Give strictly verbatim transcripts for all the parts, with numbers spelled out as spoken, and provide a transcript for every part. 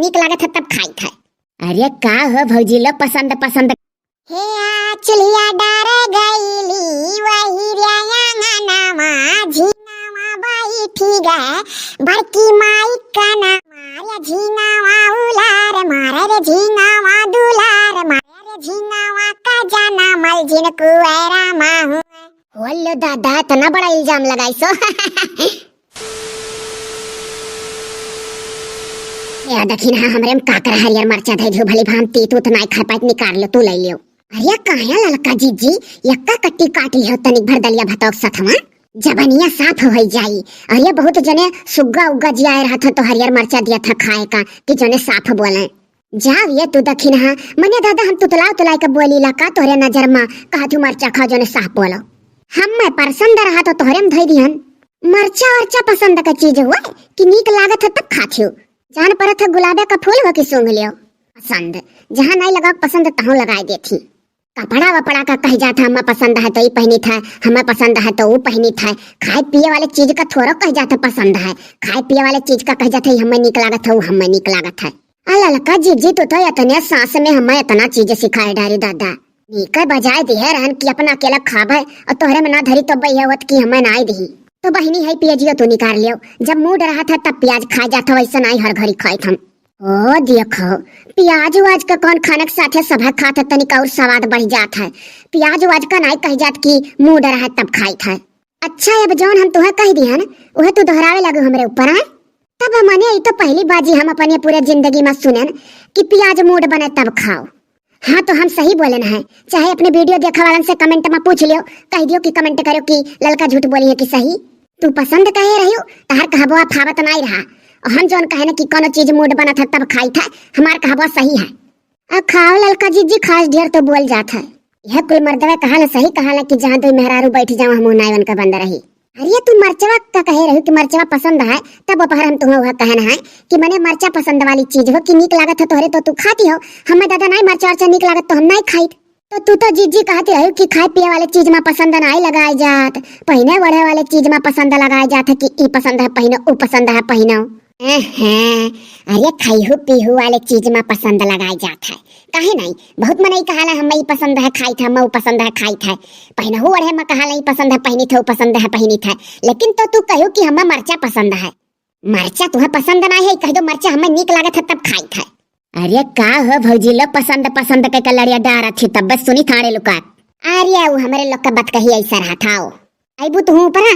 नीक लागत है तब खाइत है। अरे का हो भौजी लो, पसंद पसंद। हे आ चुलिया डार गईली वही रे आंगनवा, झिंगावा बैठी गे बड़की माई कनवा। मारे झिंगावा उलार मारे रे झिंगावा दुलार मारे रे झिंगावा का जाना मलझिन कुएरा माहू। होलो दादा, इतना बड़ा इल्जाम लगाई सो। या दखिनहा, हमरे में काकर हरियर मरचा धै दियो, भली भाम तीत उत नाई खाए पाइत, निकाल लो, तू लै लियो। अरे काहे ललका जिज्जी, यक्का कट्टी काट लियो तनिक भर दलिया भतौक सथवा, जबनिया साफ होइ जाई। अरे बहुत जने सुग्गा उग्गा जियाए रहत हैं तो हरियर मरचा दिया था खाए का कि जने साफ बोले। जाव ये तू दखिनहा, मने दादा हम तुतला उतलाई के बोली ला का तोहरे नजर मा, कहत हूँ मरचा खाओ जने साफ बोलो। हम मैं पसंद रहा तो तोहरे में धई दिहन। मरचा वरचा पसंद का चीज हुआ कि नीक लागत है तब खात हूँ। जान परत है गुलाबे का फूल हो कि सूंघ लियो। पसंद, जहाँ नहीं लगा पसंद तहाँ लगाए देती। कपड़ा वपड़ा का कह जात है, हमें पसंद है तो ई पहनी था, हमें पसंद है तो वो पहनी था। खाए पिए वाले चीज का थोड़ा कह जात है पसंद है, खाए पिए वाले चीज का कह जात है हमें नीक लागत है, वो हमें नीक लागत है। आ ललका जिज्जी तू तो इतने सांस में हमें इतना चीज सिखाए डारी दादा। नीक बजाए दिहे रहन कि अपना अकेला खाबे और तोहरे में ना धरी तो बहिया होत कि हमें ना आई दिही। तो बहिनी है पियजियो तू निकाल लियो, जब मूड रहत है तब प्याज खाए जात हो, वैसे नहीं हर घड़ी खाइत हम। ओ देखो, प्याज उआज का कौन खाने के साथे सभा खात है, तनिक और स्वाद बढ़ जात है। प्याज उआज का नाई कह जात कि मूड रहे तब खाइत है। अच्छा, अब जौन हम तुहे कह दिहन, उहे तू दोहरावे लागू हमरे ऊपर, हैं? तब मने ई तो पहली बाजी हम अपने पूरे जिंदगी में सुनेन कि प्याज मूड बने तब खाओ। हाँ, तो हम सही बोलेन है, चाहे अपने वीडियो देखा वालन से कमेंट में पूछ लियो, कह दियो कि कमेंट करो कि ललका झूठ बोली है कि सही। तू पसंद कहे रहियो, तहार कहबवा फावत नाई रहा। और हम जौन कहे न कि कोनो चीज मूड बनत है तब खाइत है, हमार कहबवा सही है। आ खाओ ललका जिज्जी, खास ढेर तो बोल जात है। यह कुल मर्दवे कहाला सही कहाला कि जहाँ दो मेहरारू बैठ जाओ हम नायवन का बंद रही। अरे तू मरचवा का कहे रही कि मरचवा पसंद है, तब ओपहर हम तुम्हें वह कहन है कि मने मरचा पसंद वाली चीज हो कि नीक लागत है तोहरे तो तू खाती हो, हमें दादा नाई मरचा वरचा नीक लागत तो हम नाई खाइत। तो तू तो जिज्जी कहत रही कि खाए पिए वाले चीज में पसंद नाई लगाए जात, पहिने ओढ़े वाले चीज में पसंद लगाए जात है कि ई पसंद है पहिनो, ऊ पसंद है पहिनो। एहे, अरे खइहू पीहू वाले चीज में पसंद लगाए जात है, काहे नहीं? बहुत मनई कहाला हमें ई पसंद है खाइत है, हमें ऊ पसंद है खाइत है, पहिनहू ओढ़े में कहाला ई पसंद है पहिनी थे, ऊ पसंद है पहिनी थे, लेकिन तो तू कहू कि हमें मरचा पसंद है। मरचा तुहे पसंद ना है, कह दो मरचा हमें नीक लागत है तब खाइत है। अरे का हो भौजी लो, पसंद पसंद के, के लड़िया डारत थी तब बस सुनी थाड़े लुकात। अरे ऊ हमरे लोग का बात कही ऐसा रहा था। अइबू तुहूँ ऊपरा?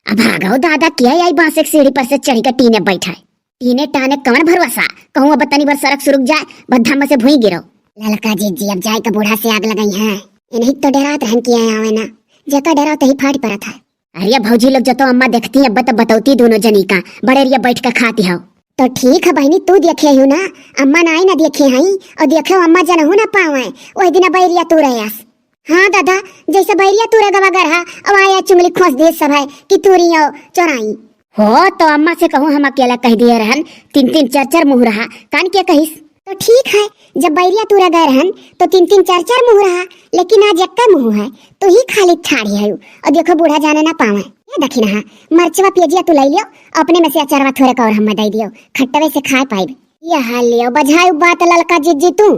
अब भागो दादा, किया आई बांस एक सीढ़ी पर से चढ़ी के टीने बैठा है। टीने टाने कवन भरोसा, कहूँ अब तनी भर सड़क सुरुक जाए, बस धम्म से भुई गिरो। ललका जिज्जी अब जाए के बूढ़ा से आग लगाई है। इन्हीं तो डरात रहन किया आवे ना, जेका डराव तही फाट परत है। अरे भौजी लोग, जतो अम्मा देखती, अब तो बतौती दोनों जनी का, बड़े रिया बैठ के खाती हो। तो ठीक है बहिनी, तू देखे हो ना, अम्मा नाई ना देखे हई, और देखे अम्मा जनहू ना पावे, वही दिन बैरिया तू रहस। हाँ दादा, जैसे बैरिया तू रे गवा गरहा, अब आया चुंगली खोस दे सब है कि तू रियो चोराई। हो तो अम्मा से कहूँ, हम अकेला कह दिए रहन, तीन तीन चार चार मुँह रहा, कान के कहिस। तो ठीक है, जब बैरिया तूरा गए रहन, तो तीन तीन चार चार मुँह रहा, लेकिन आज एक्के मुँह है, तो ही खाली ठाढ़ी है। और देखो, बूढ़ा जाने ना पावे। ये दखिनहा, मरचवा पियजिया तू लै लियो, अपने में से अचारवा थोड़े का और हमें दे दियो, खट्टवे से खाए पाइब। ये हाल लियो, बझायु बात ललका जिज्जी तू।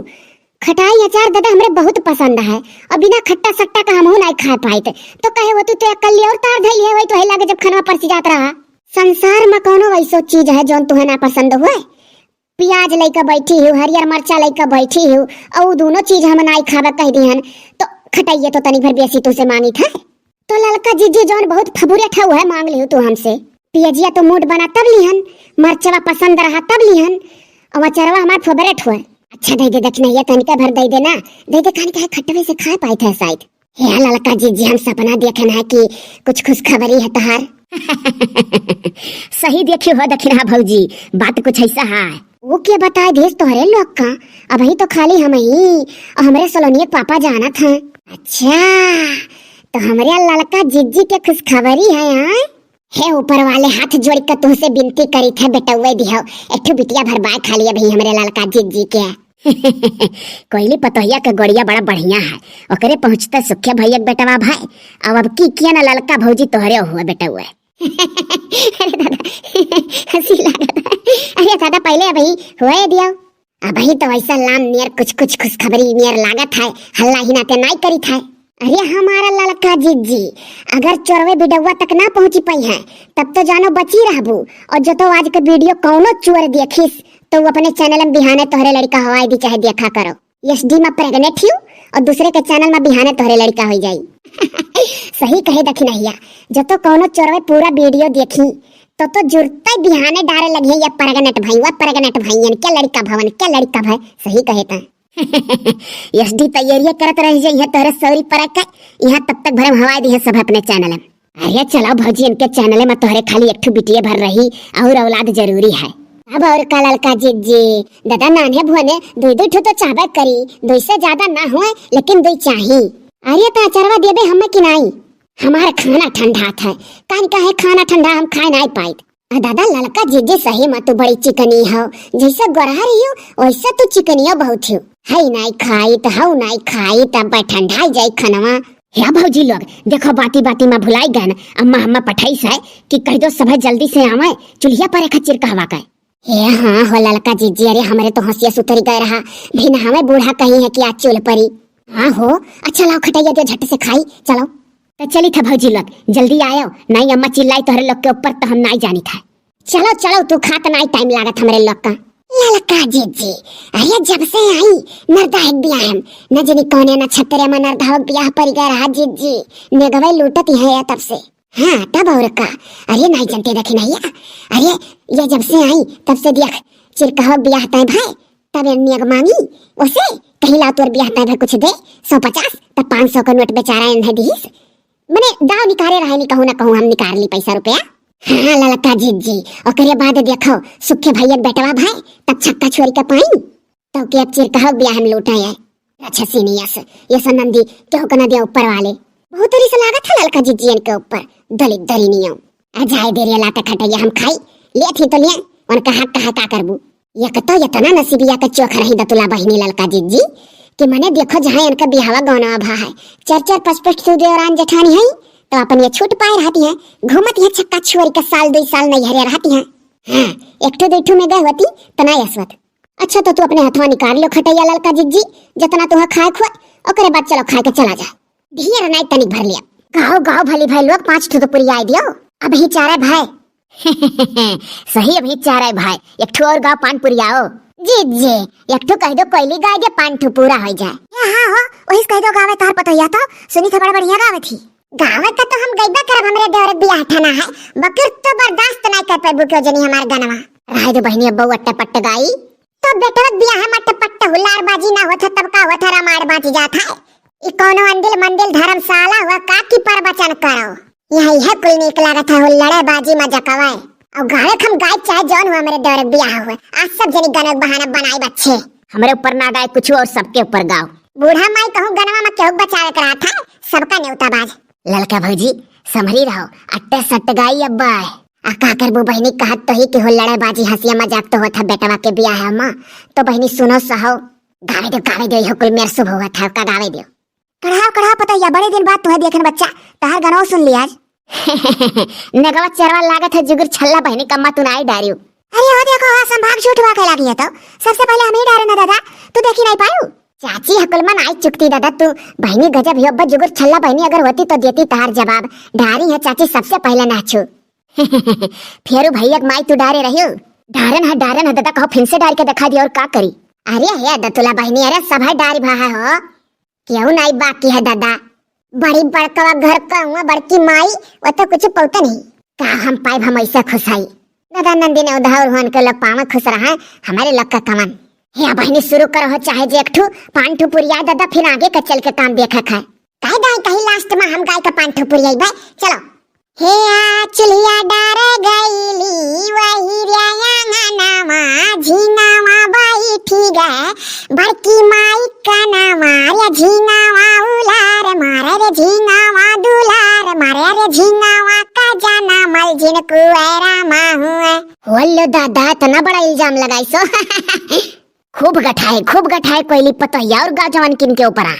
खटाई अचार दादा हमरे बहुत पसंद है, और बिना खट्टा सट्टा का हमहू नाई खाए पाइत। तो कहे वो तू तो एक कल्ली और तार धैली है, वही तो है लागे जब खनवा परसी जात रहा। संसार में कौनो वैसो चीज है जौन तुहे ना पसंद हुए? पियाज लइके बैठी हूँ, हरियर मरचा लइके बैठी हूँ, और उ दोनों चीज हम नाई खाबे कह दिहन, तो खटाइए तो तनी भर बेसी तुसे मांगित है। तो ललका जिज्जी जौन बहुत फबुरे ठा उहे मांग लिहू तू हमसे। पियजिया तो मूड बना तब लिहन, मरचवा पसंद रहा तब लिहन, और अचरवा हमार फेवरेट हुए। अच्छा दे दे दखिनहिया, तनिका भर दे दे ना, दे दे, खाने का है खट्टवे से खाए पाइत है शायद। हे ललका जिज्जी, हम सपना देखे ना कि कुछ खुशखबरी है तहार। सही देखी हो दखिनहा भौजी, बात कुछ ऐसा है। वो के बताए देस तोहरे लोग का, अबही तो खाली हम ही और हमरे सलोनिया के पापा जानत हैं। अच्छा, तो हमरे ललका जिज्जी के खुशखबरी है, हाँ? हे ऊपर वाले, हाथ जोड़ के तुहसे विनती करी थे बेटौवे दिहो, एक ठो बिटिया भर बाय खाली अबही हमरे ललका जिज्जी के। कोइली पतोहिया के गोड़िया बड़ा बढ़िया है, ओकरे पहुँचते सुखे भैया के बेटवा भाई। अब, अब की किया ना ललका भौजी तोहरे हुए बेटौवे। अरे दादा, हंसी लागत है। अरे दादा, पहले अबही होए दियो। अबही तो ऐसा लाम नियर कुछ कुछ खुशखबरी नियर लागत है, हल्ला ही नाते नाई करित है। अरे हमारा ललका जिज्जी, अगर चोरवे बिडौवा तक ना पहुंची पाई है, तब तो जानो बची रहबू। और जो तो आज के video कौनो चोर देखिस, तो वो अपने channel में बिहाने तोहरे लड़का हवाई दी चाहे देखा करो। एसडी में pregnant हियो और दूसरे के channel में बिहाने तोहरे लड़का होई जाई। सही कहे दखिनहिया, जो तो कौनो चोरवे पूरा video देखी, तो तो जुरते बिहाने डारे लगिहे, या pregnant भई, वा pregnant भई, इनके लड़का भवन, के लड़का भय। सही कहे ता। एसडी तैयारियां करत रह जाई है तोहरे सौरी पर के, यहाँ तब तक भरम हवाई दी है सब अपने channel में। अरे चलो भौजी, इनके channel में तोहरे खाली एक ठो बिटिये भर रही, और औलाद जरूरी है। अब और का ललका जिज्जी, दादा नान्हे भुवने दुई दुई ठो तो चाहबे करी, दुई से ज्यादा ना हुए, लेकिन दुई चाही। अरे तो अचरवा देबे हमें कि नाई? हमार खाना ठंडात है। कान का है खाना ठंडा, हम खाए नाई पाइत। आ दादा, ललका जिज्जी सही में तू बड़ी चिकनी हो, जैसे गोरहा रही हो, वैसे तू चिकनियो बहुत हो। हई नाई खाइत, हऊ नाई खाइत, अब ठंडाई जाई खनवा। हे भौजी लोग, देखो बाती बाती में भुलाई गन, अम्मा हम्मा पठाईस है कि कह दो सभे जल्दी से आवे, चुल्हिया पर एक चिरकहवा के। हे हाँ हो ललका जिज्जी, अरे हमरे तो हंसिया सुतरी गए रहा, भिनहावे बूढ़ा कही है कि आज चूल्ह परी। हाँ हो, अच्छा लाओ खटैया दियो झट से खाई, चलो। तो चली था भौजी लोग, जल्दी आयो, नाई अम्मा चिल्लाई तोहरे लोग के ऊपर तो हम नाई जानी था। चलो चलो, तू खात नाई time लागत हमरे लोग का। ललका जिज्जी, अरे जब से आई नरदा एक बियाह में, न जनी कौने नक्षत्र में नरदा एक बियाह परि गए रहा जिज्जी, नेगवे लूटत है तब से। हाँ, तब और का। अरे नाई जनते दखिनहिया, अरे ये जब से आई तब से देख, चिरकहो बियाह तय भय, तब ये नेग मांगी, ओसे कही ला तोर बियाह तय भय कुछ दे, सौ पचास, तब पाँच सौ का नोट बेचारा एन्हे दिहिस। मने दाव निकारे रहे नी, कहूँ ना कहूँ हम निकार ली पैसा रुपया। हाँ ललका जिज्जी, ओकरे बाद देखो, सुखे भैया के बेटवा भय, तब छक्का छोरी का पाई। तो के अब चिरकहो बियाह में लूटा है। अच्छा सीनियस, ये सब नंदी केहू के ना दिया ऊपर वाले। बहुत तेरी से लागत है ललका जिज्जियन के ऊपर, दलित दरिनियो। आ जाए दे रे लाते खटैया हम खाई, ले थी तो लिए, उनका हक कहा का करबू। ये कतो इतना नसीबिया के चोख रही दतुला बहिनी ललका जिज्जी, कि मने देखो जहाँ इनका बिहावा गौना भा है, चार चार पाँच पाँच ठो देवरान जेठानी है, तो अपन ये छूट पाए रहती है, घूमत है छक्का छोरी का साल दुई साल नैहरे रहती है। हाँ, एक ठो दुई ठो में गए होती, तो ना यसवत। अच्छा, तो तू अपने हथवा निकाल लो खटैया ललका जिज्जी, जितना तुहा खाए खुआ, ओकरे बाद चलो खाए के चला जा। ढेर नाई, तनिक भर लिया। गाओ, गाओ भली भाई लोग, पाँच ठो तो पुरियाए दियो। अबही चारे भाई। सही, अबही चारे भाई, एक ठो और गाओ, पान पुरियाओ। जिज्जी, एक ठो कह दो कोयली गाए दे, पाँच ठो पूरा हो जाए। ए, हाँ हो, वही कह दो गावे तोहर पतोहिया तो, सुनी तो बड़ा बढ़िया गावे थी। गावत तो हम गइबे करब, हमरे देवर के बियाह ठाना है, बकिर तो बर्दाश्त नाई कर पैबू क्यों जनी हमार गनवा। रहे दो बहिनी, अब बहू अट्टे पट्टे गाई। तो बेटवा के बियाह में अट्टे पट्टे हुल्लार बाजी ना होत है, तब का होत है, रामायण बाजी जात है। ई कौनो अंदिल मंदिल धर्मशाला हुआ का की प्रवचन करो? यहाँ यह कुल नीक लागत है, हुल्लड़े बाजी मजा कवाए। और गावे हम गाय चाहे जौन हुआ, हमरे देवर के बियाह हुआ, आज सब जनी गनवा के बहाना बनाई बच्चे। हमरे ऊपर ना गाए कुछ और सबके ऊपर गाओ। बूढ़ा माई कहूँ गनवा में केहू बचावे के रहा था, सबका न्योता बाज। ललका भौजी, संभरी रहो, अट्टे सट्ट गाई अब्बा। आ का करबू बहिनी, कहत तो ही कि हुल्लड़े बाजी हंसिया मजाक तो होत है बेटवा के बियाह है माँ, तो बहिनी सुनो सहो, गावे दो, गावे दो, यह कुल मेर शुभ हुआ था, का गावे दो। कढ़ाव, कढ़ाव पतैया, बड़े दिन बाद तुहे देखेन बच्चा, तहार गनवा सुन लिया आज। नगवा चरवा लागत है जुगुर छल्ला बहिनी, कम्मा तू नाई डारियो। अरे हो देखो, हाँ, संभाग झूठ हुआ के लागी है तो, सबसे पहले हम ही डारे ना दादा, तू देखी नाई पायू। चाची हकुल मन आई चुकती दादा तू, बहिनी गजब ही अब्बा जुगुर छल्ला बहिनी अगर होती तो देती तहार जवाब। डारी है चाची सबसे पहले नाचू। फेरू भैया के माई तू डारे रहियो। डारन है, डारन है दादा, कहो फिन से डार के दिखा दियो और का करी। अरे हे दतुला बहिनी, अरे सब है डारी भा है हो, केहू नाई बाकी है दादा। बड़ी बड़कवा घर का हुआ बड़की माई, वो तो कुछ पौते नहीं। का हम पाइब, हम ऐसे खुश हई। दादा नंदी ने उधार हुन के लोग पावे खुश रहा, हमारे लोग का कमन। हे बहिनी शुरू करो हो, चाहे जे एक ठू पान ठू पुरिया दादा, फिर आगे का चल के काम देखे खाए। कह दाई कहीं last में हम गाय का पान ठू पुरिया बे, चलो। हे आ चुलिया डार गईली वही रे आंगनवा, झिंगावा बैठी गे बड़की माई कनवा, रे झिंगावा उलार मारे, रे झिंगावा दुलार मारे, रे झिंगावा का जाना मल झिन कुएरा माहुए। होलो दादा, इतना बड़ा इल्जाम लगाई सो। खूब गठाए, खूब गठाए कोयली पतोहिया और गाजवन किन के ऊपर आ।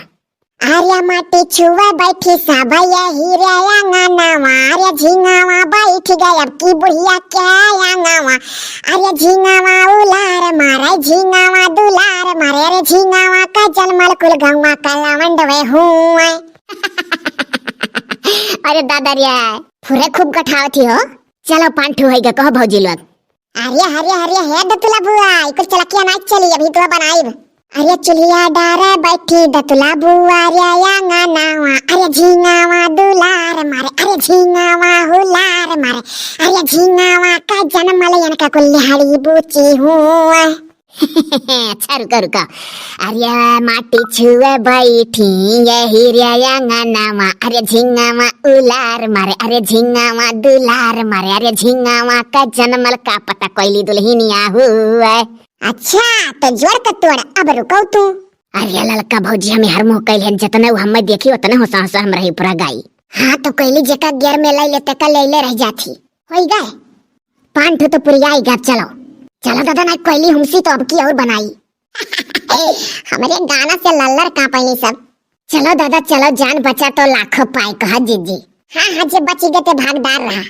अरे माटी छुए बैठी सब यही रे आंगनवा, अरे झिंगावा बैठ गए अब की बुढ़िया के आंगनवा। अरे झिंगावा उलार मारे, झिंगावा दुलार मारे, अरे झिंगावा का जनमल कुल गौवा का लवंडवे हुए। अरे दादा रे, फुरे खूब गठावत ही हो। चलो पाँच ठू है गे, कहो भौजी लोग। अरे, अरे, अरे, हे दतुला बुआ, इकुल चलकिया नाच चली, अभी तो बनाइब। अरे चुलिया डारे बैठी दतुला बुआ रे आंगनवा, अरे झिंगावा दुलार मारे, अरे झिंगावा हुलार मारे, अरे झिंगावा का जनमल इनका कुल लिहाड़ी बूची हुए। अच्छा रुका रुका। अरे माटी छुए बैठी यही रे आंगनवा, अरे झिंगावा उलार मारे, अरे झिंगावा दुलार मारे, अरे झिंगावा का जनमल का पता कोइली दुल्हनिया हुए। अच्छा, तो जोड़ के तोड़, अब रुको तू। अरे ललका भौजी, हमें हर मुँह कैल है, जितने वो हमें देखी उतने होसा होसा हम रही पूरा गाई। हाँ, तो कोइली जेका गेर में लाई लेते का ले ले रह जाती। होई गए। पाँच ठो तो पुरियाई गए, चलो। चलो दादा, ना कोइली हमसी तो अब की और बनाई। हमरे गाना से लल्लर कांपैनी सब। चलो दादा, चलो, जान बचा तो लाखों पाए, कहा जीजी। हाँ, हाँ, जे बची गए ते भागदार रहा।